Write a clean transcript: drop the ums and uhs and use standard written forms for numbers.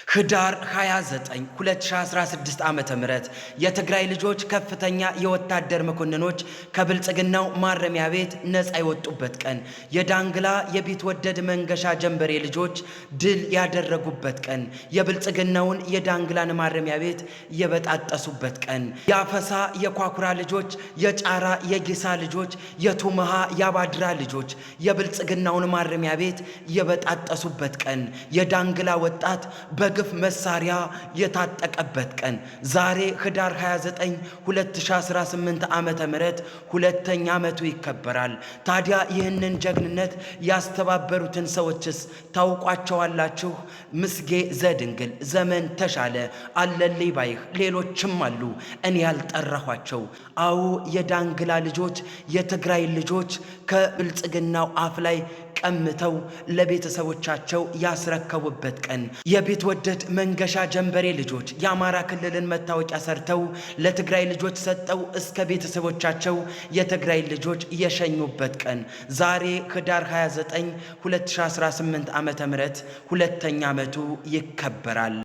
ህዳር 29 2016 ዓ.ም የትግራይ ልጆች ከፍተኛ የወታደር መኮንኖች ከብልጽግናው ማረሚያ ቤት ነፃ የወጡበት ቀን፣ የዳንግላ የቢትወደድ መንገሻ ጀንበሬ ልጆች ድል ያደረጉበት ቀን፣ የብልጽግናውን የዳንግላን ማረሚያ ቤት የበጣጠሱበት ቀን፣ የአፈሳ የኳኩራ ልጆች፣ የጫራ የጊሳ ልጆች፣ የቱመሃ የአባድራ ልጆች የብልጽግናውን ማረሚያ ቤት የበጣጠሱበት ቀን፣ የዳንግላ ወጣት በግፍ መሳሪያ የታጠቀበት ቀን ዛሬ ህዳር 29 2018 ዓ.ም ሁለተኛ ዓመቱ ይከበራል። ታዲያ ይህንን ጀግንነት ያስተባበሩትን ሰዎችስ ታውቋቸዋላችሁ? ምስጌ ዘድንግል፣ ዘመን ተሻለ፣ አለልይ ባይህ፣ ሌሎችም አሉ እኔ ያልጠራኋቸው። አዎ፣ የዳንግላ ልጆች፣ የትግራይ ልጆች ከብልጽግናው አፍ ላይ ቀምተው ለቤተሰቦቻቸው ያስረከቡበት ቀን፣ የቢትወደድ መንገሻ ጀንበሬ ልጆች የአማራ ክልልን መታወቂያ ሰርተው ለትግራይ ልጆች ሰጠው እስከ ቤተሰቦቻቸው የትግራይ ልጆች የሸኙበት ቀን ዛሬ ህዳር 29 2018 ዓ.ም ሁለተኛ ዓመቱ ይከበራል።